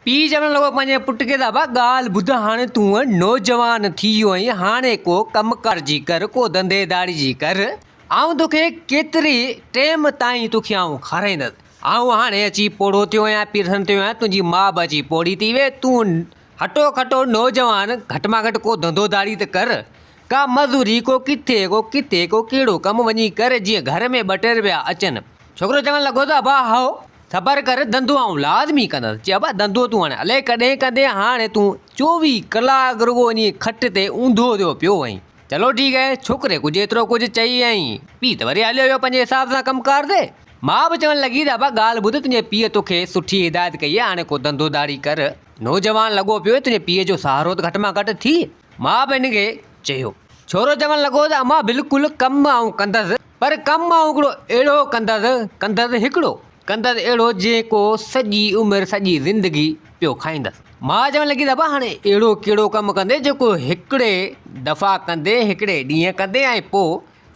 پيء چوڻ لڳو پنهنجي پٽ کي ته ابا ڳالهه ٻڌ هاڻي تون نوجوان ٿي ويو آهين هاڻي ڪو ڪم ڪار جي ڪر ڪو ڌنڌي ڌاڙي جي ڪر آئون توکي ڪيتري ٽيم تائين توکي آئون کارائيندس آئون هاڻي اچي پوڙهو ٿيو آهيان پيرسن ٿيو آهيان تنهنجي ماء به اچي پوڙهي ٿي وئي تون هٽو کٽو نوجوان گهٽ مان گهٽ ڪو ڌنڌو ڌاڙي ته ڪر ڪا مزوري ڪو ڪٿي ڪو ڪٿي ڪو ڪهڙو ڪم وڃي ڪر جيئن گهر ۾ ٻه ٽي رپيا اچن ڇوڪرو چوڻ لڳو ته ابا هائو صبر ڪر ڌنڌو آئون لازمي ڪندس. چي ابا ڌنڌو تون هاڻي الائي ڪڏهن ڪندين هاڻي تون 24 ڪلاڪ رڳو وڃي کٽ تي اونڌو ٿيو پيو آهين. چلو ٺيڪ آهي ڇوڪري ڪجهه ايترو ڪجهه چئي ۽ پيء ته وري هليو ويو پنهنجي حساب سان ڪم ڪار تي. ماء به چوڻ لڳي ته ابا ڳالهه ٻڌ تنهنجي پيء توکي سٺي هدايت ڪئي آهي هاڻي ڪو ڌنڌو ڌاڙي ڪر. نوجوان لڳو پيو آهين تنهنجي پيء جو سهارو ته گهٽ مان گهٽ ٿي. ماء به هن کي چيو. ڇورو چوڻ لڳو ته امان بلڪل ڪم آئون ڪندس پر ڪم آئون هڪڙو اهڙو ڪندس، ڪندس هڪڙو، ڪندس اهڙو جيڪو سڄي عمر سڄي زندگي پيو کائيندس. ماء چوڻ لڳي ته ابا هاڻي اهڙو ڪهڙو ڪم ڪندين جيڪو هڪڙي دفعا ڪندين، هڪڙي ڏينهن ڪندين ۽ پوء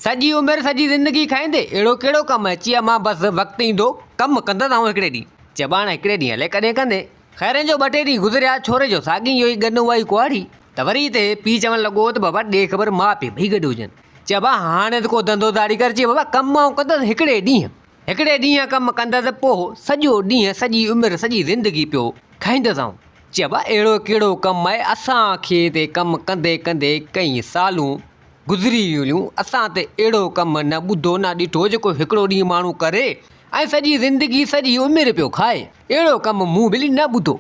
سڄي عمر سڄي زندگي کائيندين، اهڙو ڪهڙو ڪم آهي؟ چي امان بس وقت ايندو ڪم ڪندس آئون هڪڙي ڏينهن. چي ابا هاڻي هڪڙي ڏينهن الائي ڪڏهن ڪندين؟ خيرن جو ٻه ٽي ڏينهن گذريا، ڇوري جو ساڳي اهو ئي ڳن اها ئي ڪهاڙي. ته وري هتي پيء چوڻ لڳو ته بابا ڏي خبر ماء پيء ٻئي گڏ هجن. چي ابا هاڻي ته ڪو ڌنڌو ڌاڙي ڪر. چي بابا ڪم آئون ڪندس هڪڙي ڏينهن. هڪڙي ڏينهن ڪم ڪندس پوء سڄو ڏينهن سڄي عمر سڄي زندگي پيو کائيندس آئون. چي ابا اهڙو ڪهڙو ڪم آهي اسان کي هتي ڪم ڪندي ڪندي ڪئين سالون گذري ويون اسان ته اهڙو ڪم نه ٻڌو نه ڏٺو جيڪو هڪڙو ڏينهن ماڻهو ڪري ۽ سڄي زندگي سڄي عمر پيو کائي اهڙو ڪم مون به نه ٻڌو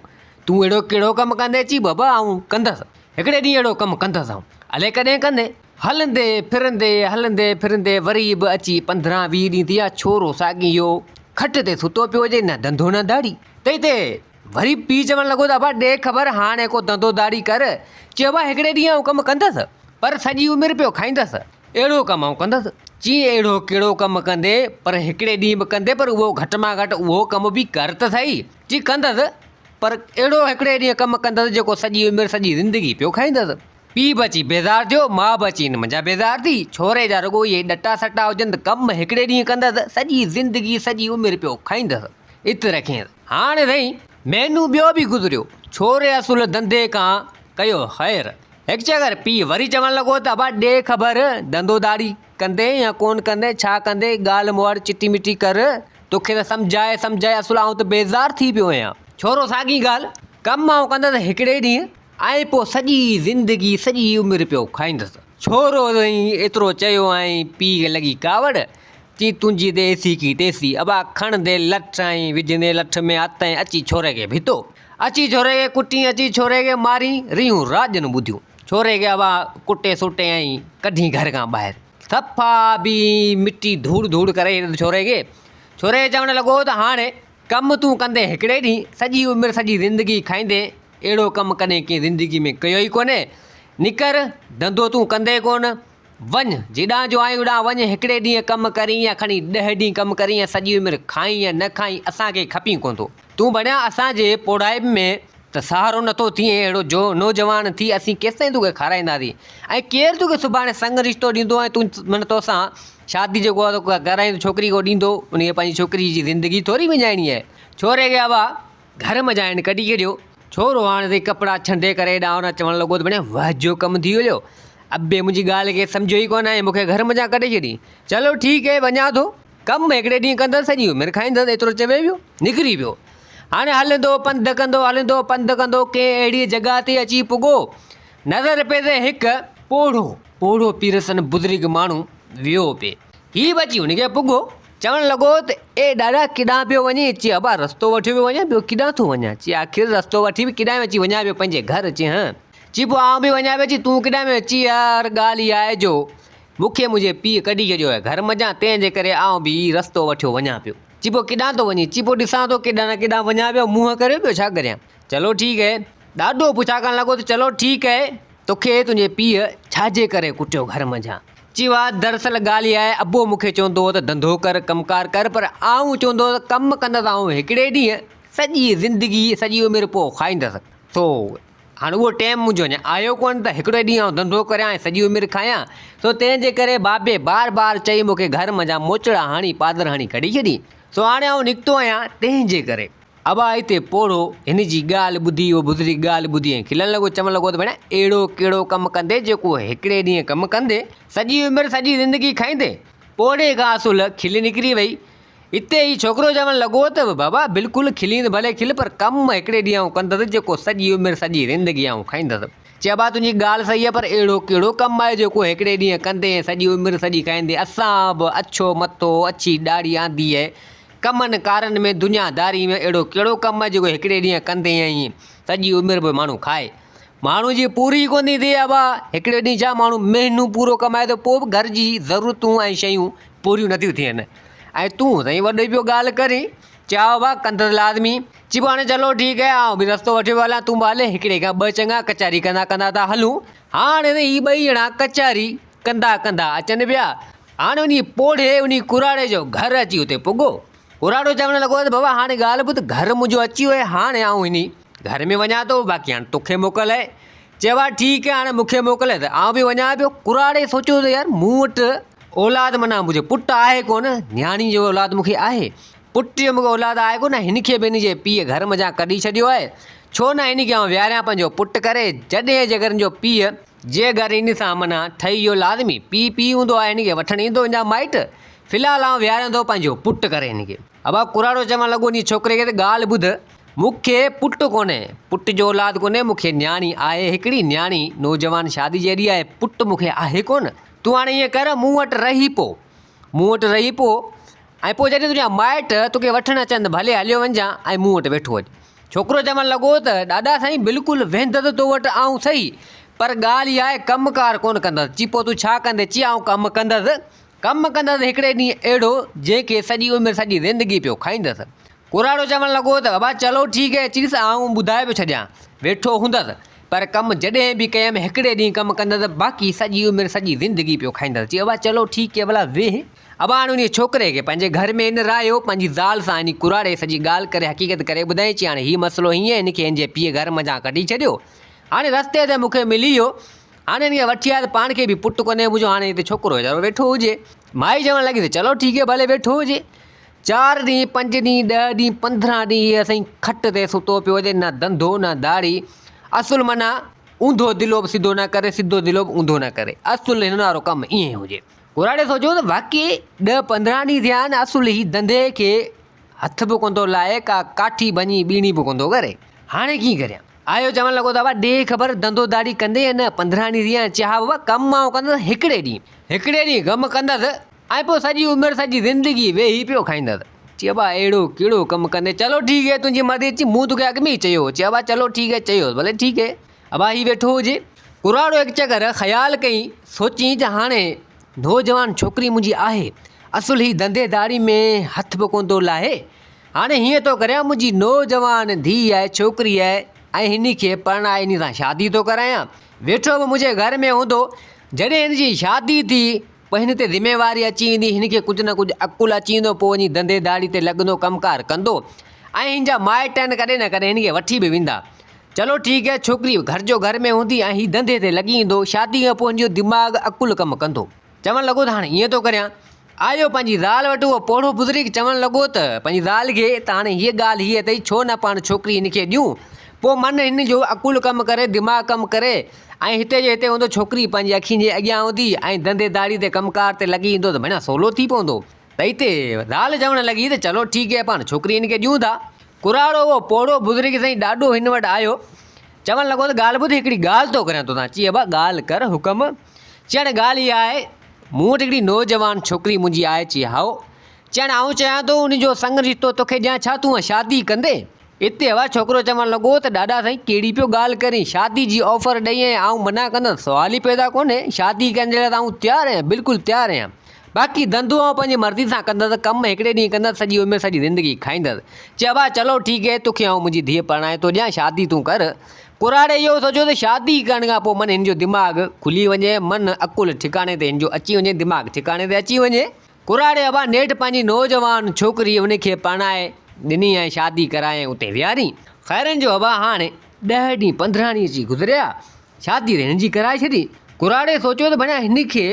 تون اهڙو ڪهڙو ڪم ڪندين چي بابا آئون ڪندس هڪڙي ڏينهن اهڙو ڪم ڪندس آئون الائي ڪڏهن ڪندين هلندي ڦرندي هلندي ڦرندي وري به اچي 15 20 ڏينهن ٿي ويا ڇورو ساڳي اهو کٽ تي ستو پيو هجي نه ڌنڌو نه ڌاڙي تنهن تي وري پيء چوڻ لڳو ته ابا ڏي خبر هاڻي ڪو ڌنڌو ڌاڙي ڪر. چيو ابا هڪڙي ڏينهن آئون ڪم ڪندس پر سڄي عمر پيو کائيندس. اهڙو ڪم آئون ڪندس. چي اهڙو ڪهڙو ڪم ڪندين پر هڪڙي ڏينهن به ڪندين پر اهو گهٽ مان گهٽ اهو ڪم به ڪر ته سهي. چي ڪندس پر اهڙو هڪڙي ڏينهن ڪم ڪندس جيڪو سڄي عمر سڄي زندگي پيو کائيندس. پيء به اچي بيزار ٿيو، ماء به اچي ان منجهان بيزار ٿي. ڇوري جا رڳو اهي ڏٽا سٽا هجن ته ڪم هڪڙي ڏينهن ڪندس، سڄي زندگي سڄي عمر پيو کائيندس. ات رکينس. هاڻ سائين مهينو ٻيو به گذريو. ڇوري اصل ڌنڌي کان ڪيو خير. هڪ چڪر پيء وري چوڻ لڳو ته ابا ڏي خبر ڌنڌو ڌاڙي ڪندين يا ڪونه ڪندين، ڇا ڪندين، ڳالهه مهاڙ چٽي مٽي ڪر. توکي ته سمجهائي سمجهائي اصل آئون ته بيزار ٿي پيو آهيان. ڇورو ساڳي ڳالهه، ڪم آئون ڪندس هڪڙي ڏينهن. ۽ پوء سڄي زندگي سڄي عمر پيو کائيندس. ڇورو سائين ايترو چيو ۽ پيء کي لڳي ڪاوڙ، چي تنهنجي ديسي ڪي تيسي، ابا کڻندي لٺ ۽ وجهندي لٺ ۾ هٿ ۽ اچي ڇوري کي ڀتو. اچي ڇوري کي ڪٽين اچي ڇوري کي مارين، ريهون راڄن ٻڌيون. ڇوري کي ابا ڪٽي سٽي ۽ ڪڍين گهر کان ٻاهر. صفا به مٽي ڌوڙ ڌوڙ ڪري ڇڏيس ڇوري کي. ڇوري کي چوڻ لڳو ته هاڻي ڪم تون ڪندين هڪڙي ڏينهن، سڄي عمر سڄي زندگي کائيندين، اهڙو ڪم ڪڏهن ڪنهن زندگي ۾ ڪيو ئي ڪونهي. نڪر، ڌنڌو تون ڪندين ڪونه. وڃ، جيڏانهن جو آئين اوڏانهن وڃ، هڪڙي ڏينهن ڪم ڪرين يا کڻي ڏهه ڏينهن ڪم ڪرين يا سڄي عمر کائين يا نه کائين، اسان کي کپين ڪونه ٿو. تون بڻيا اسان جي پوڙهائپ ۾ ته سهارو نٿو ٿئين، اهڙو جو نوجوان ٿي اسين ڪيستائين توکي کارائينداسين ۽ ڪير توکي سڀاڻي سڱ رشتو ڏيندو ۽ تون معنيٰ توسان شادي جيڪو آهي سو ڪرائيندو ڇوڪري ڪو ڏيندو، ان کي پنهنجي ڇوڪري جي زندگي ٿوري وڃائڻي آهي. ڇوري کي ابا گهر منجهان هن ڪڍي ڇڏيو. ڇورو هاڻ سائين ڪپڙا ڇنڊي ڪري هيڏانهن هوڏانهن چوڻ لڳو ته ڀڻيا واهه جو ڪم ٿي ويو. ابي منهنجي ڳالهه کي سمجهيو ئي ڪونه ۽ مون کي گهر منجهان ڪڍي ڇڏيائين. چلو ٺيڪ هي وڃان ٿو. ڪم هڪڙي ڏينهن ڪندس سڄي عمر کائيندس ايترو چوي ويو. نڪري ويو. هاڻي هلندو پنڌ ڪندو هلندو پنڌ ڪندو ڪنهن اهڙيء جڳهه تي اچي پڳو. نظر پيس هڪ پوڙهو پوڙهو پيرسن بزرگ ماڻهو ويو پئي. هي به اچي هن کي پڳو. چوڻ لڳو ته اي ڏاڏا ڪيڏانهن پيو وڃين؟ چي ابا رستو وٺيو پيو وڃان ٻيو ڪيڏانهن ٿو وڃان؟ چي آخر رستو وٺي به ڪيڏانهن اچي وڃان پيو پنهنجي گهر؟ چي هان. چي پوء آئون به وڃان پيو چي تون ڪيڏانهن پيو؟ چي يار ڳالهه اها آهي جو مون کي منهنجي پيء ڪڍي ڇڏيو آهي گهر منجهان تنهن جي ڪري آئون به هي رستو وٺيو وڃان پيو. چي پوء ڪيڏانهن ٿو وڃين؟ چي پوء ڏسان ٿو ڪيڏانهن نه ڪيڏانهن وڃان پيو منهن ڪريو ٻيو ڇا ڪريان؟ چلو ٺيڪ هي. ڏاڏو پڇا ڪرڻ لڳو ته چلو ٺيڪ هي توکي تنهنجي پيء ڇا جي ڪري ڪٽيو گهر منجهان؟ چي واهه دراصل ڳالهه اها آهي ابو مون کي چوندو هو ته ڌنڌو ڪر ڪم ڪار ڪر پر آئون چوندو هوس ته ڪم ڪندس آئون هڪڙي ڏينهن سڄي زندگي سڄي عمر پوء کائيندس سو هاڻ اهو ٽيم منهنجو اڃا آيو ڪونه ته هڪڙي ڏينهن آئون ڌنڌو ڪريان ۽ سڄي عمر کايان سو تنهن جي ڪري بابي بار بار چئي مون کي گهر منجهان موچڙا هڻي پادر هڻي ڪڍي ڇڏي سو هاڻي آئون نڪتو آهيان تنهن جي ڪري. ابا اتي پوڙهو هن جي ڳالهه ٻڌي اهو بزرگ ڳالهه ٻڌي ۽ کلڻ لڳو چوڻ لڳو ته ڀيڻا اهڙو ڪهڙو ڪم ڪندي جيڪو هڪڙي ڏينهن ڪم ڪندي سڄي عمر سڄي زندگي کائيندي. پوڙهي کان اصل کل نڪري وئي. اتي هي ڇوڪرو چوڻ لڳو ته بابا بلڪل کلين ته ڀلي کل پر ڪم هڪڙي ڏينهن آئون ڪندس جيڪو سڄي عمر سڄي زندگي آئون کائيندس. چي ابا تنهنجي ڳالهه صحيح آهي پر اهڙو ڪهڙو ڪم آهي جيڪو هڪڙي ڏينهن ڪندي ۽ سڄي عمر سڄي کائيندي. اسان به اڇو مٿو اڇي ڏاڙهي آندي آهي ڪمن ڪارن ۾ دنيا داري ۾ اهڙو ڪهڙو ڪم آهي جيڪو هڪڙي ڏينهن ڪندي ۽ سڄي عمر به ماڻهو کائي. ماڻهو جي پوري ئي ڪونه ٿيندي ابا هڪڙي ڏينهن ڇا ماڻهو مهينو پورو ڪمائي ٿو پوء به گهر جي ضرورتون ۽ شيون پوريون نٿيون ٿين ۽ تون سائين وڏو پيو ڳالهه ڪرين چيا بابا ڪندس لازمي چئبو هاڻي چلو ٺيڪ آهي آئون به رستو وٺيو پيو هلان تون به هل هڪڙي کان ٻه چڱا ڪچهري ڪندا ڪندا ٿا هلون هاڻي ته هي ٻئي ڄڻا ڪچهري ڪندا ڪندا اچن پيا هاڻي انهي پوڙهي انهي ڪراڙي جو گهر اچي اتي پڳو ڪراڙو چوڻ لڳو ته بابا هاڻي ڳالهه ٻڌ گهر منهنجو اچي ويو آهي هاڻي آئون انهي گهر ۾ وڃان ٿو باقي هاڻي توکي موڪل آهي. چيو آ ٺيڪ آهي هاڻي مونکي موڪل آهي ته آئون به وڃان پيو. ڪراڙي سوچيو ته يار مون وٽ اولاد معنيٰ منهنجو پٽ آهي ڪونه نياڻي جو اولاد مونکي آهي پٽ جو مونکي اولاد آهي ڪونه هن کي به هن جي پيء گهر منجهان ڪڍي ڇڏيو آهي ڇو نه هن کي آئون ويهاريان پنهنجو پٽ ڪري جڏهن جيڪر هن جو پيء جي گهر هن سان معنيٰ ٺهي ويو لازمي پيء پيء هوندو آهي هن کي وٺڻ ايندو هن جا مائٽ في الحال آئون ويهاريان ٿو پنهنجو پٽ ڪري هن کي. ابا ڪراڙو چوڻ لڳو انهي ڇوڪري کي ته ڳالهه ٻڌ مون کي پٽ ڪونهي، پٽ جو اولاد ڪونهي، مون کي نياڻي آهي هڪڙي نياڻي نوجوان شادي جيڏي آهي، پٽ مون کي آهي ڪونه، تون هاڻي ائين ڪر مون وٽ رهي پو، مون وٽ رهي پو ۽ پوء جڏهن تنهنجا مائٽ توکي وٺڻ اچن ته ڀلي هليو وڃجان ۽ مون وٽ ويٺو هج. ڇوڪرو چوڻ لڳو ته ڏاڏا سائين بلڪل ويهندس تو وٽ آئون سهي، پر ڳالهه اها آهي ڪم ڪار ڪونه ڪندس، چي پوء تون ڇا ڪندين، چي آئون ڪم ڪندس، ڪم ڪندس هڪڙي ڏينهن اهڙو جنهن کي سڄي عمر سڄي زندگي پيو کائيندس. ڪراڙو چوڻ لڳو ته بابا چلو ٺيڪ هي چيس آئون ٻڌائي پيو ڇڏيان ويٺو هوندس پر ڪم جڏهن به ڪيم هڪڙي ڏينهن ڪم ڪندس باقي سڄي عمر سڄي زندگي پيو کائيندس چي ابا چلو ٺيڪ هي ڀلا ويهه ابا هاڻي انهي ڇوڪري کي پنهنجي گهر ۾ هن راهيو پنهنجي زال سان انهي ڪراڙي سڄي ڳالهه ڪري حقيقت ڪري ٻڌائين چي هاڻي هي مسئلو هيئن هن کي هن جي پيء گهر منجهان ڪڍي ڇڏيو هاڻي رستي تي مون کي ملي ويو هاڻي هن کي وٺي آيا ته پاڻ کي به پٽ ڪونهي منهنجو هاڻي هتي ڇوڪرو ويچارو ويٺو هجي مائي چوڻ لڳي ته چلو ٺيڪ هي ڀلي ويٺو هجي چار ڏينهن، پنج ڏينهن، ڏهه ڏينهن، 15 ڏينهن هي سائين کٽ تي ستو پيو هجي، نه ڌنڌو نه ڌاڙي، اصل معنيٰ اونڌو دلو به سڌو نه ڪري، سڌو دلو به اونڌو نه ڪري، اصل هن وارو ڪم ائين هجي. ڪراڙي سوچيو ته واقعي ڏهه 15 ڏينهن ٿيا آهن، اصل هي ڌنڌي کي هٿ به ڪونه ٿو لائي، ڪا ڪاٺي ڀڃي ٻيڻي به ڪونه ٿو ڪري، هاڻي ڪيئن ڪريان؟ آيو چوڻ لڳو ته ابا ڏي خبر ڌنڌو ڌاڙي ڪندين يا نه؟ 15 ڏينهن ٿي ويا آهن، چي ها بابا ڪم آئون ڪندس هڪڙي ڏينهن، هڪڙي ڏينهن غم ڪندس، ۽ پوء سڄي عمر سڄي زندگي ويهي پيو کائيندس. چي ابا اهڙو ڪهڙو ڪم ڪندين؟ چلو ٺيڪ هي تنهنجي مرضي. چي مون توکي اڳ ۾ ئي چيو هو. چي ابا چلو ٺيڪ هي چيو ڀلي ٺيڪ هي. ابا هي ويٺو هجي. ڪراڙو هڪ چڪر خيال ڪئي سوچين ته هاڻي نوجوان ڇوڪري منهنجي آهي اصل هي ڌنڌي ڌاڙي ۾ هٿ به ڪونه ٿو لاهي. هاڻي هيئن ٿو ڪريان منهنجي نوجوان ڌيء آهي ڇوڪري آهي ۽ هن کي پرڻائي هن سان شادي ٿو ڪرايان. ويٺو به منهنجي گهر ۾ هوندو. جڏهن هن جي شادي ٿي پوء هن تي ذميواري اچي ويندي، هن کي ڪجهه نه ڪجهه عقل اچي ويندو، پوء وڃي ڌنڌي ڌاڙي تي لڳندو، ڪم ڪار ڪندو ۽ هن جا مائٽ آهن ڪڏهن نه ڪڏهن هن کي وٺي به ويندا. چلو ٺيڪ آهي، ڇوڪري به گهر جو گهر ۾ هوندي ۽ هي ڌنڌي تي لڳي ويندو، شادي کان پوء هن جو دماغ عقل ڪم ڪندو. چوڻ لڳو ته هاڻي ائين ٿو ڪريان. آيو پنهنجي زال وٽ اهو پوڙهو بزرگ چوڻ لڳو ته پنهنجي زال کي ته هاڻي هيء ڳالهه هيء اٿئي ڇو نه پاڻ ڇوڪري هن کي ڏيون، پوء من هن جو عقل ڪم ڪري، دماغ ڪم ڪري ۽ هتي جو هتي هوندو، ڇوڪري پنهنجي اکين جي اڳيان هوندي ۽ ڌنڌي ڌاڙي تي ڪم ڪار تي لڳي ايندو ته ڀيڻا سولو ٿي پوندو. ته هتي زال چوڻ لڳي ته چلو ٺيڪ هي پاڻ ڇوڪري هن کي ڏيون ٿا. ڪراڙو اهو پوڙهو بزرگ سائين ڏاڏو هن وٽ آيو. چوڻ لڳو ته ڳالهه ٻڌ هڪڙي ڳالهه ٿو ڪريان توسان. چي ابا ڳالهه ڪر حڪم. چي هاڻي ڳالهه اها آهي مون وٽ هڪڙي نوجوان ڇوڪري منهنجي آهي. چي هائو. چي هاڻي آئون چيان ٿو ان جو سڱ رشتو توکي ڏيان ڇا تون شادي ڪندين؟ اتي هوا ڇوڪرو چوڻ لڳو ته ڏاڏا سائين ڪهڙي پيو ڳالهه ڪرين، شادي جي آفر ڏئي ۽ آئون منع ڪندس سوال ئي پيدا ڪونهي، شادي ڪرڻ جي لاء ته آئون تيار آهيان بلڪل تيار آهيان، باقي ڌنڌو آئون پنهنجي مرضي سان ڪندس، ڪم هڪڙي ڏينهن ڪندس سڄي عمر سڄي زندگي کائيندس. چي ابا چلو ٺيڪ هي توکي آئون منهنجي ڌيء پرڻائي ٿو ڏيان شادي تون ڪر. ڪراڙي اهو سوچيو ته شادي ڪرڻ کان پوء من هن جو دماغ کلي وڃي، من عقل ٺڪاڻي تي هن جو اچي وڃي، دماغ ٺڪاڻي تي اچي وڃي. ڪراڙي ابا نيٺ پنهنجي نوجوان ڇوڪري ان کي پرڻائي ڏني ۽ شادي ڪرائي ۽ اتي ويهارين. خيرن جو ابا هاڻي ڏهه ڏينهن 15 ڏينهن اچي گذريا. شادي ته هن جي ڪرائي ڇڏي. ڪراڙي سوچيو ته ڀڻيا هن کي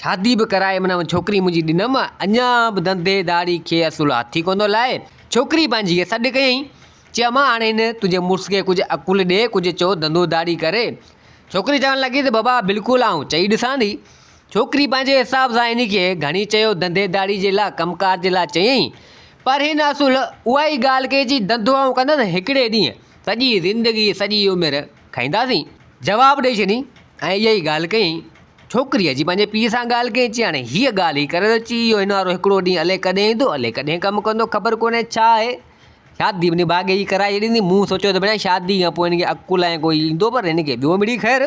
شادي به ڪرائي معنيٰ ڇوڪري منهنجي ڏنم اڃا به ڌنڌي ڌاڙي کي اصل هٿ ئي ڪونه ٿو لائي. ڇوڪري پنهنجي کي سڏ ڪيائين. چي امان هاڻي هن تنهنجي مڙس کي ڪجهه عقل ڏي، ڪجهه چئو ڌنڌو ڌاڙي ڪري. ڇوڪري چوڻ لڳي ته بابا بلڪل آئون چئي ڏسان ٿي. ڇوڪري پنهنجي حساب سان هن کي گهڻي چيو ڌنڌي ڌاڙي جي لاء ڪم ڪار جي لاء چيائين پر هن اصل اها ئي ڳالهه ڪئي چي ڌنڌو آئون ڪندس هڪڙي ڏينهن سڄي زندگي سڄي عمر کائينداسين. جواب ڏئي ڇڏيائين ۽ اها ئي ڳالهه ڪيائين. ڇوڪري اچي پنهنجي پيء سان ڳالهه ڪئي چي هاڻي هيء ڳالهه هي ڪري ٿو چي اهو هن وارو هڪڙو ڏينهن الائي ڪڏهن ايندو الائي ڪڏهن ڪم ڪندو خبر ڪونهي ڇا آهي. شادي به نڀاڳي جي ڪرائي ڇڏيندي. مون سوچيو ته ڀيڻا شادي کان پوء هن کي عقل ۽ ڪوئي ايندو پر هن کي ٻيو مڙئي خير.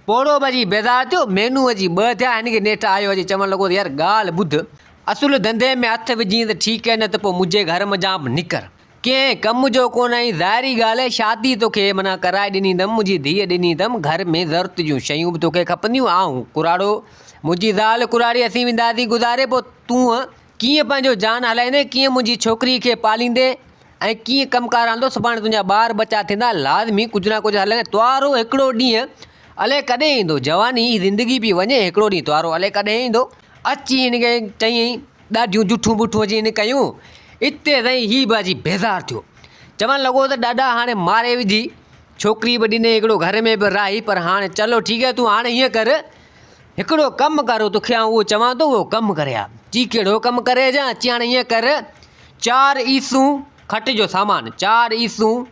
پوڙهو به اچي بيزار ٿيو. مهينو اچي ٻه ٿيا هن کي نيٺ آيو اچي چوڻ لڳو ته يار ڳالهه ٻڌ. اصل ڌنڌي ۾ هٿ وجهين ته ٺيڪ آهي نه ته پوء منهنجي گهر منجهان به نڪر. ڪنهن ڪم جو ڪونه آهين. ظاهري ڳالهه آهي شادي توکي معنيٰ ڪرائي ڏني اٿم منهنجي ڌيء ڏني اٿم گهر ۾ ضرورت جون شيون به توکي کپنديون. آئون ڪراڙو منهنجي زال ڪراڙي اسين وينداسين گذاري پوء تون ڪيئن پنهنجو جان هلائيندين، ڪيئن منهنجي ڇوڪريء کي پاليندين ۽ ڪيئن ڪم ڪار هلندو، سڀاڻي تنهنجا ٻار ٻچا ٿيندا، لازمي ڪجهه نه ڪجهه هلندين، توارو هڪڙو ڏينهن الائي ڪڏهن ايندو، جواني هي زندگي پئي وڃي، هڪڙو ڏينهن توارو الائي ڪڏهن ايندو. اچي هن کي چيائين، ڏاڍيون جٺون ٻٺون اچي هن ڪيون، اتي سائين هي به اچي بيزار ٿيو، چوڻ لڳو ته ڏاڏا هاڻي ماري وجهي، ڇوڪري به ڏني، هڪڙو گهر ۾ به راهي، پر هاڻي چلو ٺيڪ آهي، تون هاڻي هيئن ڪر، هڪڙو ڪم ڪر توکي آئون اهو چوان ٿو اهو ڪم ڪري آ. چي ڪهڙو ڪم ڪري اچان؟ چي هاڻي ائين ڪر چار عيسون کٽ جو سامان، چار عيسون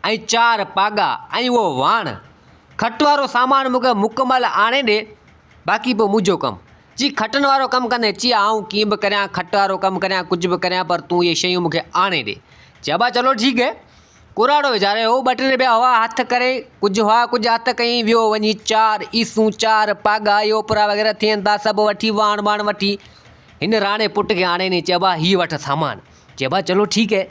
۽ چار پاڳا ۽ اهو واڻ کٽ وارو سامان مون کي مڪمل آڻي ڏي باقي پوء منهنجو ڪم. چي کٽن وارو ڪم ڪندين؟ چي آئون ڪيئن به ڪريان کٽ وارو ڪم ڪريان ڪجهه به ڪريان پر تون اهي شيون مون کي آڻي ڏي. چي ابا چلو ٺيڪ هي. ڪراڙو ويچاري هو ٻه ٽي رپيا هئا هٿ ڪري ڪجهه هئا ڪجهه هٿ ڪيائين ويو وڃي چار عيسون چار پاڳا اهي اوپرا وغيره ٿين ٿا سڀ وٺي واڻ ٻاڻ وٺي هن راڻي پٽ کي آڻي ڏني چي ابا هي وٺ سامان چي ابا چلو ٺيڪ هي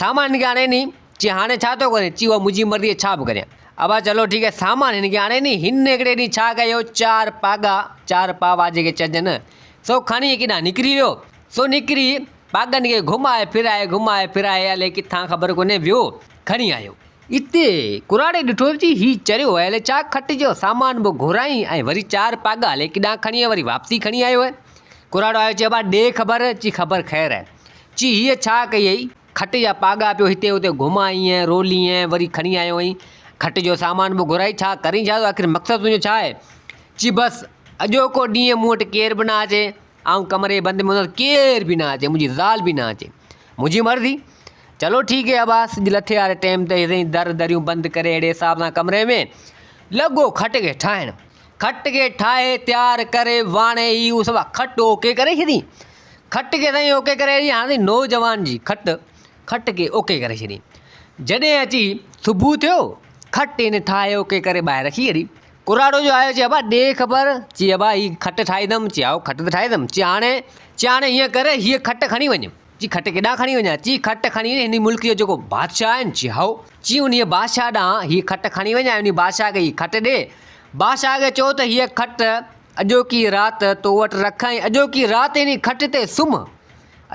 سامان هن کي آڻي ڏني چي هاڻي ڇا ٿو ڪرين چي اها منهنجي مرضي ڇا به ڪريان ابا چلو ٺيڪ هي سامان هن کي آڻي ڏني هن هڪڙي ڏينهن ڇا ڪيو چار پاڳا چار پاوا جيڪي چئجن سو کڻي ڪيڏانهن نڪري ويو سو نڪري پاڳن کي گهمائي ڦرائي گهمائي ڦرائي الائي ڪٿان خبر ڪونهي ويو کڻي آيو. اتي ڪراڙي ڏٺو چي هي چريو آهي الائي ڇا کٽ جو سامان به گهرائين ۽ وري چار پاڳا الائي ڪيڏانهن کڻي آيو وري واپسي کڻي آيو آهي. ڪراڙو آيو چي ابا ڏي خبر چي خبر خير آهي. چي هيء ڇا ڪيئي کٽ جا پاڳا پيو هتي هتي گهمائين رولين وري کڻي آيو آهين کٽ جو سامان به گهرائي ڇا ڪرين ڇا ٿو آخر مقصد تنهنجو ڇا آهي. چي بس اڄوڪو ڏينهن مون وٽ ڪير به نه اچي. آئون ڪمري بند ۾ هوندس ڪير به نه اچي منهنجي زال به نه اچي منهنجي مرضي چلو ٺيڪ هي ابا سج لٿي واري ٽيم تي سائين در دريون بند ڪري اهڙي حساب سان ڪمري ۾ لڳو کٽ کي ٺاهڻ کٽ کي ٺاهي تيار ڪري واڻي هي هو سڀ کٽ اوڪي ڪري ڇڏي کٽ کي سائين اوڪي ڪري ڇڏي هاڻي نوجوان جي کٽ کٽ کي اوڪي ڪري ڇڏي جڏهن اچي صبح ٿيو کٽ هن ٺاهي اوڪي ڪري ٻاهر رکي ڇڏي ڪراڙو جو آيو چي ابا ڏي خبر، چي ابا هي کٽ ٺاهيندم، چي هائو کٽ ته ٺاهيندم، چي هاڻي، چي هاڻي هيئن ڪر هيء کٽ کڻي وڃ، چي کٽ ڪيڏانهن کڻي وڃان، چي کٽ کڻي وڃ هن ملڪ جو جيڪو بادشاهه آهي نه، چي هائو، چي انهيء بادشاهه ڏانهن هيء کٽ کڻي وڃ ۽ انهيء بادشاهه کي هيء کٽ ڏي، بادشاهه کي چئو ته هيء کٽ اڄوڪي رات تو وٽ رک ۽ اڄوڪي رات انهيء کٽ تي سمهه،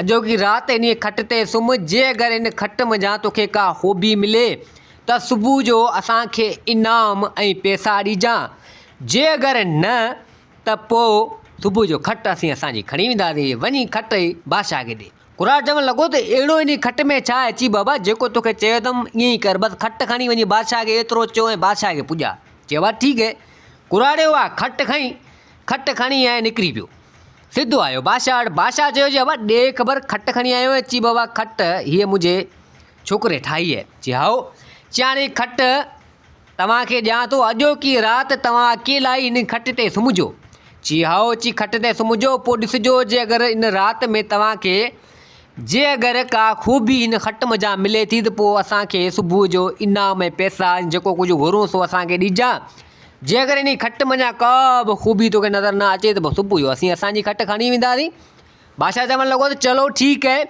اڄوڪي رات انهيء کٽ تي سمهه، جي اگر ان کٽ منجهان توکي ڪا خوبي ملي ته صبح جو اسان کي انعام ۽ پئسا ڏجان، جي اگر نه ته پوء صبح جو کٽ اسين اسان جي کڻي وينداسين، وڃي کٽ بادشاهه کي ڏي. ڪراڙ چوڻ لڳو ته اهڙو انهيء کٽ ۾ ڇا آهي؟ چي بابا جيڪو توکي چيو اٿم ائين ئي ڪر، بس کٽ کڻي وڃي بادشاهه کي ايترو چئو ۽ بادشاهه کي پڄاء. چيو بابا ٺيڪ هي. ڪراڙي اها کٽ کنئي، کٽ کڻي ۽ نڪري پيو. سڌو آيو بادشاهه وٽ. بادشاهه چيو چي ابا ڏي خبر کٽ کڻي آيو آهين؟ چي بابا کٽ هيء منهنجي ڇوڪري ٺاهي آهي. چي هائو. چي هاڻي کٽ توهان کي ڏيان ٿو، اڄوڪي رات توهان اڪيلا ئي هن کٽ تي سمهجو. چي هائو. چي کٽ تي سمهجو، پوء ڏسجو جي اگر ان رات ۾ توهان کي جي اگر ڪا خوبي هن کٽ منجهان ملي ٿي ته پوء اسان کي صبح جو انعام ۽ پئسا ۽ جيڪو ڪجهه گهرون سو اسان کي ڏجان. جي اگر انهي کٽ منجهان ڪا به خوبي توکي نظر نه اچي ته پوء صبح جو اسين اسان جي کٽ کڻي وينداسين. بادشاهه چوڻ لڳو ته چلو ٺيڪ هي.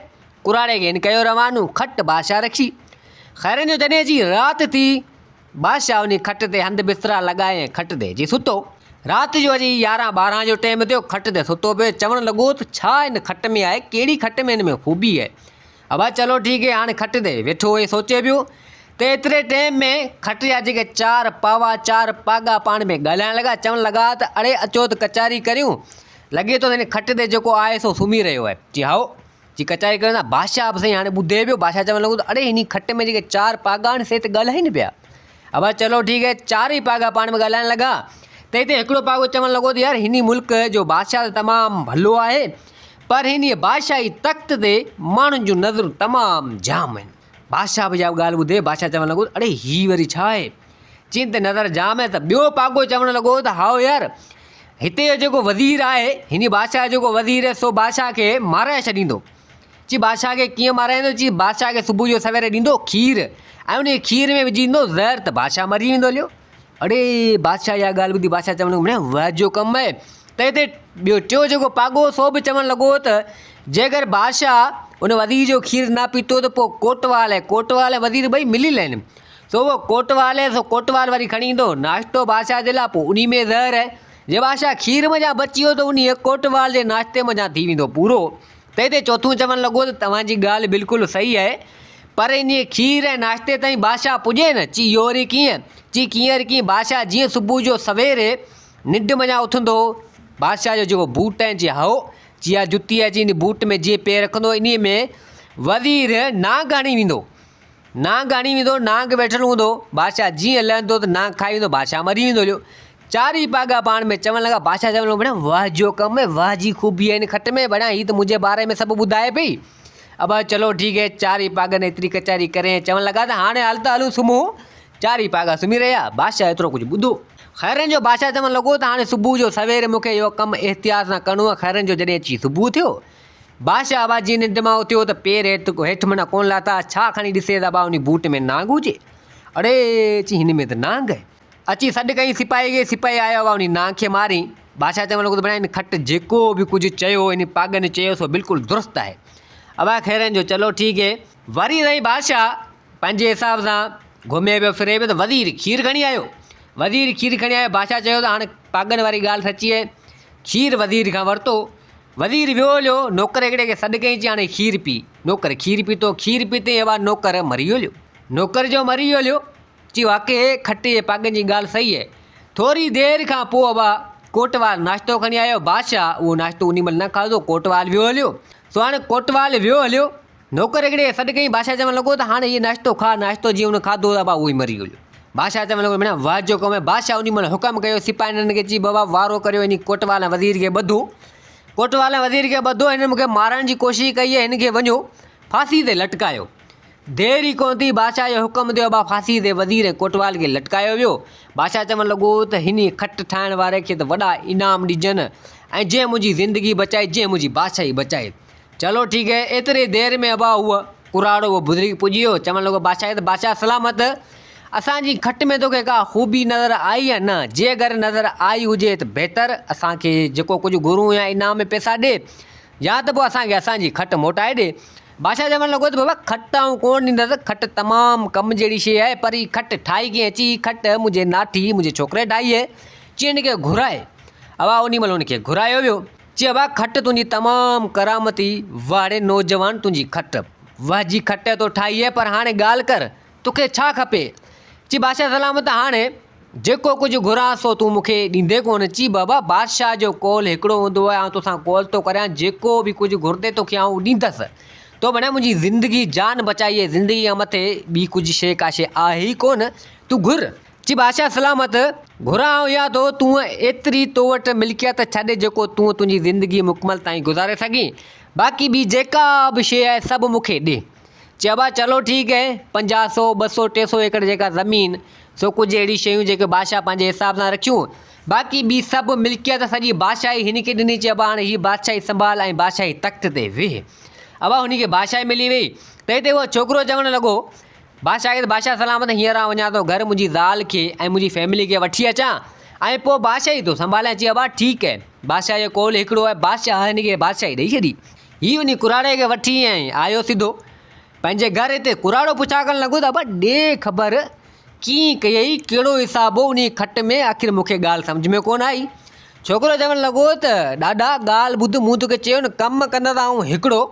ڪراڙي کي هن ڪيو روانو، کٽ بادشاهه رکي. خيرن جو جڏهن اچي رات ٿي، بادشاهه انهي کٽ تي هنڌ بسترا لڳائي ۽ کٽ تي اچي ستو. رات جو اچي يارهن ٻارهن جو ٽيم ٿيو، کٽ تي ستو پيو، چوڻ لڳو ته ڇا هن کٽ ۾ آهي، ڪهڙي کٽ ۾ هن ۾ خوبي آهي. ابا چلو ٺيڪ هي، هاڻي کٽ تي ويٺو هي سوچي پيو ته ايتري ٽيم ۾ کٽ جا جيڪي چار پاوا چار پاڳا پاڻ ۾ ڳالهائڻ لڳا، چوڻ لڳا ته اڙي اچو ته ڪچهري ڪريون، لڳي ٿو ته هن کٽ تي جيڪو آهي سو سمهي رهيو آهي. چي هائو. جي ڪچهري ڪرڻ ٿا. بادشاهه به سائين هاڻي ٻڌي پيو. بادشاهه چوڻ لڳو ته اڙي هن کٽ ۾ جيڪي چار پاڳا آهن سي ته ڳالهائين پيا. ابا چلو ٺيڪ آهي. چار ئي پاڳا پاڻ ۾ ڳالهائڻ لڳا ته هتي هڪڙو پاڳو چوڻ لڳو ته يار هن ملڪ جو بادشاهه ته تمام ڀلو آهي پر هن بادشاهي تخت تي ماڻهن جون نظرون تمام جام آهن. بادشاهه به اها ڳالهه ٻڌي بادشاهه چوڻ لڳو ته اڙي هي وري ڇا آهي؟ چين ته نظر جام آهي ته ٻيو پاڳو چوڻ لڳو ته هائو يار هتي جو جيڪو وزير آهي هن بادشاهه جو جيڪو وزير آهي سو بادشاهه کي مارائي ڇڏيندو. چي بادشاهه کي ڪيئن مارائيندو؟ چي بادشاهه کي صبح جو سويري ڏيندو کير ۽ ان کير ۾ وجهي ڏيندو زهر ته بادشاهه مري ويندو هليو. اڙي بادشاهه اها ڳالهه ٻڌي بادشاهه چوڻ لڳو مڙيا واهه جو ڪم آهي. ته هتي ٻيو ٽيو جيڪو پاڳو هو سو به چوڻ لڳو ته جيڪر بادشاهه ان وزير جو کير نه پيتو ته پوء ڪوٽوال ۽ ڪوٽوال ۽ وزير ٻئي ملي لين. سو اهو ڪوٽوال آهي سو ڪوٽوال وري کڻي ايندو ناشتو بادشاهه جي لاء پوء انهي ۾ زهر آهي. جي بادشاهه کير منجهان بچي ويو ته انهيء ڪوٽوال جي ناشتي منجهان ٿي ويندو پورو. تنهن تي چوٿون چوڻ لڳو ته توهان جي ڳالهه بلڪل صحيح آهي، پر انهيء کير ۽ ناشتي تائين بادشاهه پڄي نه؟ چي اهو وري ڪيئن؟ چي ڪيئن وري ڪيئن؟ بادشاهه جيئن صبح جو سويري ننڊ منجهان اٿندو، بادشاهه جو جيڪو بوٽ ۽ چي هائو، چي اها جتي آهي، چي انهيء بوٽ ۾ جيئن پير رکندو، انهيء ۾ وزير نانگ هڻي ويندو. نانگ هڻي ويندو، نانگ ويٺل هوندو، بادشاهه جيئن لهندو ته نانگ کائي ويندو، بادشاهه مري ويندو هليو. چار ئي پاڳا پاڻ ۾ چوڻ لڳا، بادشاهه چوڻ لڳو، ڀيڻا واهه جو ڪم آهي، واهه جي خوبي آهي هن کٽ ۾، ڀيڻا هي ته منهنجي باري ۾ سڀ ٻڌائي پئي. ابا چلو ٺيڪ آهي، چار ئي پاڳن ايتري ڪچهري ڪري ۽ چوڻ لڳا ته هاڻي هل ته هلون سمهون. چار ئي پاڳا سمهي رهيا، بادشاهه ايترو ڪجهه ٻڌو. خيرن جو بادشاهه چوڻ لڳو ته هاڻي صبح جو سوير مون کي اهو ڪم احتياط سان ڪرڻو آهي، خيرن جو جڏهن اچي صبح ٿيو، بادشاهه ابا جيئن ننڊ مان اٿيو ته پير هيٺ هيٺ منا ڪونه لاٿا، ڇا کڻي ڏسي ته ابا انهي بوٽ ۾ نانگ هجي. اڙي چي هن ۾ ته نانگ آهي. اچي سڏ ڪيائين سپاهي کي، سپاهي آيو ابا انهي نانگ کي مارين. بادشاهه چوڻ لڳو ته ڀڻيا هن کٽ جيڪو به ڪجهه چيو انهي پاڳن چيو سو بلڪل درست آهي. ابا خيرن جو چلو ٺيڪ هي. وري سائين بادشاهه پنهنجي حساب سان گهمي پيو ڦري پيو ته وزير کير کڻي آيو. وزير کير کڻي آيو، بادشاهه چيو ته هاڻي پاڳن واري ڳالهه سچي آهي. کير وزير کان ورتو. وزير ويو هليو، نوڪر هڪڙي کي سڏ ڪيائين، چي هاڻي کير پي. نوڪر کير پيتو، کير پيتائين اها نوڪر مري ويو هليو. نوڪر جو مري ويو هليو، چي واقعي کٽي جي پاڳن جي ڳالهه صحيح آهي. ٿوري دير کان پوء اها ڪوٽوال ناشتو کڻي آيو، بادشاهه اهو ناشتو انهي مهل نه کاڌو، ڪوٽوال ويو هليو. سو هاڻي ڪوٽوال ويو هليو، نوڪر هڪڙي کي سڏ ڪيائين، بادشاهه چوڻ لڳو ته هاڻي هيء ناشتو کاء، ناشتو جيئن هن کاڌو ته ابا اهو ئي مري ويو. بادشاهه چوڻ لڳو مڙيا واهه جو ڪم آهي، بادشاهه انهي مهل حڪم ڪيو سپاهين کي چي بابا وارو ڪريو انهي ڪوٽوال ۽ وزير کي ٻڌو. ڪوٽوال ۽ وزير کي ٻڌو، هنن مون کي مارڻ جي ڪوشش ڪئي آهي، هن کي وڃو ڦاسي تي لٽڪايو. دير ئي ڪونه ٿي بادشاهه جو حڪم ٿيو ابا ڦاسي تي وزير ۽ ڪوٽوال کي لٽڪايو ويو. بادشاهه چوڻ لڳو ته هن کٽ ٺاهڻ واري کي ته وڏا انعام ڏجن ۽ جنهن منهنجي زندگي بچائي، جنهن منهنجي بادشاهي بچائي. چلو ٺيڪ هي. ايتري دير ۾ ابا هو ڪراڙو اهو بزرگ پڄي ويو. چوڻ لڳو بادشاهه کي ته بادشاهه سلامت! اسان جي کٽ ۾ توکي ڪا خوبي نظر آئي يا نه؟ جي اگر نظر آئي هجي ته بهتر اسان کي جيڪو ڪجهه گهرون يا انعام ۾ پئسا ڏي يا ته پوء اسان کي اسان جي کٽ موٽائي ڏي. بادشاهه چوڻ لڳو ته بابا کٽ آئون ڪونه ڏيندس، کٽ تمام ڪم جهڙي شيء آهي پر هي کٽ ٺاهي ڪنهن اچي؟ هي کٽ منهنجي ناٺي منهنجي ڇوڪري ٺاهي آهي. چي هن کي گهرائي. ابا انهي مهل هن کي گهرايو ويو. چي ابا کٽ تنهنجي تمام ڪرامتي واهه ڙي نوجوان تنهنجي کٽ واهه جي کٽ تو ٺاهي آهي پر هاڻي ڳالهه ڪر توکي ڇا کپي؟ چي بادشاهه سلامت هاڻي جيڪو ڪجهه گهران سو تون مون کي ڏيندين ڪونه چي بابا بادشاهه جو قول هڪڙو هوندو آهي آئون توسان قول ٿو ڪريان جيڪو به ڪجهه گهرندين توکي آئون ڏيندس تو ڀڻيا منهنجي زندگي جان بچائي آهي زندگي کان مٿي ٻي ڪجهه شيء ڪا شيء آهي ئي ڪونه تون گهر چي بادشاهه سلامت، گهران آئون اها ٿو تون ايتري تو وٽ ملڪيت ڇڏ جيڪو تون تنهنجي زندگي مڪمل تائين گذاري سگهين، باقي ٻي جيڪا به شيء آهي سڀ مون کي ڏي. چي ابا چلو ٺيڪ هي، پنجاهه سو، ٻه سو، ٽي سو ايڪڙ جيڪا زمين، سو ڪجهه اهڙي شيون جيڪي بادشاهه پنهنجي حساب سان رکيون، باقي ٻي سڀ ملڪيت سڄي بادشاهي هن کي ڏني، چي ابا هاڻي هي بادشاهي سنڀال ۽ بادشاهي تخت تي ويهه. ابا هن کي بادشاهي ملي وئي. تنهن تي اهو ڇوڪرو چوڻ لڳو. بادشاهه کي ته بادشاهه سلامت هينئر آئون وڃان ٿو گهر منهنجي زال کي ۽ منهنجي فيملي کي وٺي اچان ۽ پوء بادشاهي ٿو سنڀاليان چي ابا ٺيڪ اهي بادشاهه جو قول هڪڙو آهي بادشاهه هن کي بادشاهي ڏئي ڇڏي هي انهي ڪراڙي کي وٺي ۽ آيو سڌو پنهنجي گهر هتي ڪراڙو پڇا ڪرڻ لڳو ته ابا ڏي خبر ڪيئن ڪيئي ڪهڙو حساب هو انهي کٽ ۾ آخر مون کي ڳالهه سمجهه ۾ ڪونه آئي ڇوڪرو چوڻ لڳو ته ڏاڏا ڳالهه ٻڌ مون توکي چيو نه ڪم ڪندس آئون هڪڙو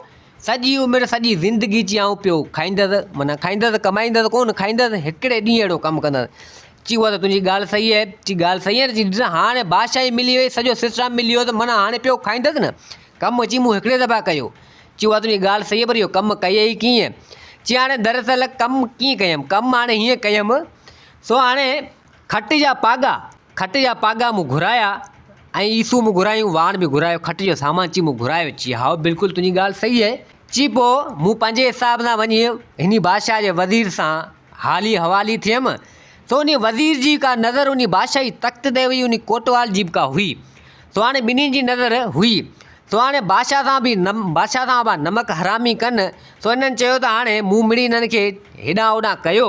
سڄي عمر سڄي زندگي چي آئون پيو کائيندس معنيٰ کائيندس ڪمائيندس ڪونه کائيندس هڪڙي ڏينهن اهڙو ڪم ڪندس چي اها ته تنهنجي ڳالهه صحيح آهي چي ڳالهه صحيح آهي نه چي ڏس هاڻي بادشاهي ملي وئي سڄو سسٽم ملي ويو ته معنيٰ هاڻي پيو کائيندس نه ڪم اچي مون هڪڙي دفعا ڪيو. چي اها تنهنجي ڳالهه صحيح پر اهو ڪم ڪيئي ڪيئن؟ چي هاڻي دراصل ڪم ڪيئن ڪيم؟ ڪم هاڻي هيئن ڪيم سو هاڻي کٽ جا پاڳا، کٽ جا پاڳا مون گهرايا ۽ عيسو مون گهرايون، واڻ به گهرايو، کٽ جو سامان چي مون گهرايو. چي هائو بلڪل تنهنجي ڳالهه صحيح آهي. چي پوء مون پنهنجي حساب سان وڃي هني بادشاهه جي وزير سان حالي حوالي ٿيم. سو انهي وزير جي ڪا نظر انهي بادشاهي تخت تي هئي، انهي ڪوٽوال جي به ڪا هئي. سو هاڻي ٻنهي جي نظر هئي. سو هاڻي بادشاهه سان به بادشاهه سان به نمڪ حرامي ڪن. سو هنن چيو ته هاڻي مون مڙئي هنن کي هيڏانهن هوڏانهن ڪيو.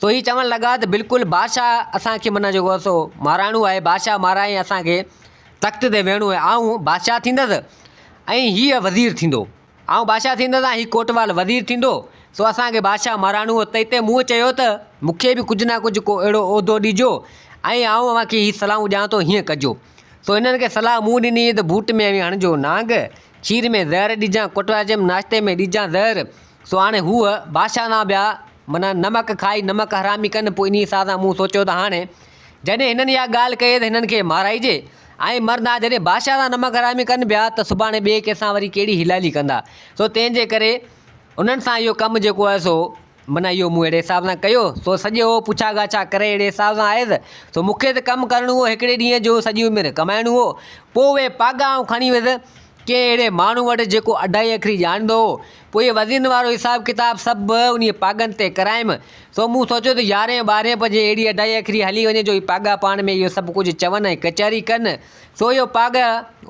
سو هي چوڻ لڳا ته بلڪل بادشاهه اسان کي معنيٰ جيڪو آهي سو مارائڻو آهي، بادشاهه مارائي اسان کي تخت تي ويهڻو آهي. آئون بادشاهه ٿيندس ۽ هيء وزير ٿيندو. آئون بادشاهه ٿيندس ۽ هي ڪوٽوال وزير ٿيندو. سو اسان کي بادشاهه مارائڻو هو. تنهن تي مون چيو ته مون کي به ڪجهه نه ڪجهه ڪو اهڙو عهدو ڏجو ۽ آئون اوهان کي هي صلاحون ڏيان ٿو هيئن ڪجو. سو هنن کي صلاح مون ڏني ته بوٽ ۾ اوهين هڻجو نانگ، کير ۾ زهر ڏجان، ڪوٽوال چيم ناشتي ۾ ڏجان زهر. سو هاڻي هوء بادشاهه سان ٻيا معنيٰ نمڪ کائي نمڪ حرامي ڪن. پوء انهيء حساب سان مون سوچيو ته هاڻي جڏهن هنن اها ڳالهه ڪئي ته هنن کي مارائجي ۽ مرندا جڏهن بادشاهه سان نمڪ حرامي ڪن پيا ته سڀاڻي ٻئي ڪنهن سان وري ڪهڙي حلالي ڪندا. سو تنهن جي ڪري انهن سان اهو ڪم جيڪو آهي سو معنيٰ اهو مون اهڙي حساب سان ڪيو. سو سڄو پڇا ڳاڇا ڪري اهڙي حساب سان آيس. سو مون کي ته ڪم ڪرڻو هو هڪڙي ڏينهن جو سڄي عمر ڪمائڻو هو. پوء اهي پاڳا آئون کڻي ويس ڪنهن اهڙي ماڻهو وٽ جيڪو اڍائي اکري ڄاڻندو هو. پوء وزن وارو حساب ڪتاب سڀ انهيء پاڳن تي ڪرايم. سو مون سوچيو ته يارهين ٻارهين بجي اهڙي اڍائي اکري هلي وڃي جو هي پاڳا پاڻ ۾ اهو سڀ ڪجهه چون ۽ ڪچهري ڪن. سو اهو پاڳ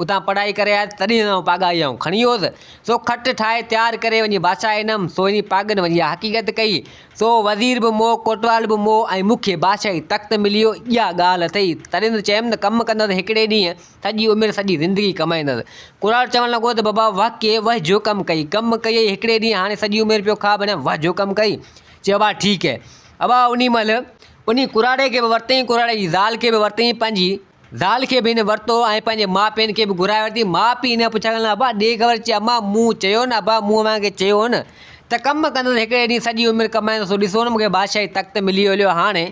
اتان پڙهائي ڪري آيس تڏهن آئون پاڳا اهي آئون کڻي ويس. سو کٽ ٺاهي تيار ڪري وڃي بادشاهه ڏنم. سو انهي پاڳن وڃي اها حقيقت ڪئي. سو وزير به مئو، ڪوٽوال به مئو ۽ مون کي بادشاهي تخت ملي ويو. اها ڳالهه اٿئي. تڏهن ته چيم ته ڪم ڪندس هڪڙي ڏينهن سڄي عمر سڄي زندگي ڪمائيندس. ڪراڙ چوڻ لڳو ته بابا واه ڪي وه جو ڪم ڪئي. ڪم ڪيئي هڪڙي ڏينهن هاڻي سڄي عمر پيو کاء بنيا وه جو ڪم ڪئي. چيو ابا ٺيڪ هي. ابا انهي مهل انهي ڪراڙي کي به ورتئين ڪراڙي جي زال کي به ورتئين پنهنجي زال کي به هن ورتو ۽ پنهنجي ماء پين کي به گهرائي ورتي. ماء پيء هن کان پڇا ڪرڻ لڳا ابا ڏي خبر چي اما مون چيو نه ابا مون اوهان کي چيو هو نه ته ڪم ڪندس هڪڙي ڏينهن سڄي عمر ڪمائيندس سو ڏسو نه مون کي بادشاهي تخت ملي ويو هاڻي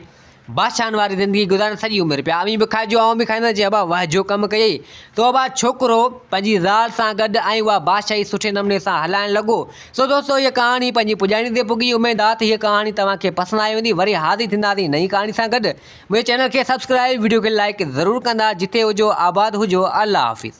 بادشاهن واري زندگي گذارڻ سڄي عمر پيا اوهين به کائجو آئون به کائيندس چي ابا واهه جو ڪم ڪيئي تو ابا ڇوڪرو پنهنجي زال سان گڏ ۽ اها بادشاهي سٺي نموني سان هلائڻ لڳو سو دوستو هيء ڪهاڻي پنهنجي پڄاڻي تي پڳي اميد آ ته هيء ڪهاڻي توهان کي پسند آئي هوندي وري حاضر ٿينداسين نئين ڪهاڻي سان گڏ منهنجي چينل کي سبسڪرائب وڊيو کي لائڪ ضرور ڪندا جتي هجو آباد هجو الله حافظ.